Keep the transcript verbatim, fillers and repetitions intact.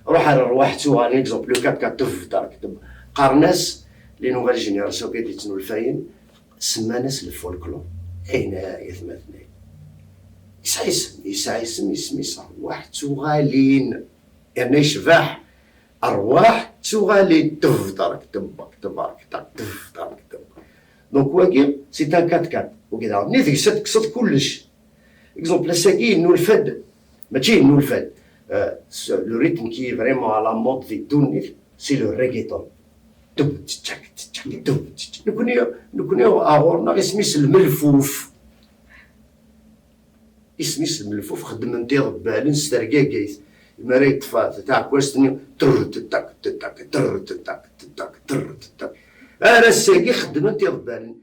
Ruḥ ar rrwaḥ d tuɣalin, exemple, le quatre quatre, tebder, qqaren-as les nouvelles générations, akka i d-yettnulfayen, semman-as le folklore. Ayen, ay atmaten-ay. Yesɛa isem, yesɛa isem, isem-is rrwaḥ d tuɣalin. Yerna yecbeḥ, rrwaḥ d tuɣalin, tebder, tebbeq, tberk, tebder, tebbeq. Donc wagi, c'est un quatre quatre. Wagi daɣen, nni deg-s ad tekkseḍ kullec. Exemple, ass-agi yennulfa-d, mačči yennulfa-d, euh, le rythme qui est vraiment à la mode di ddunit, c'est le reggaeton. Dub, tčak, tčak, dub, tčak. Nekni, nekni ɣur-neɣ isem-is lmelfuf. Isem-is lmelfuf, xeddmen-t iḍebbalen s tergagayt. Mi ara yeṭṭef taɛekkazt-nni, trr, ttak, ttak, trr, ttak, ttak, trr, ttak. Ar ass-agi xeddmen-t iḍebbalen.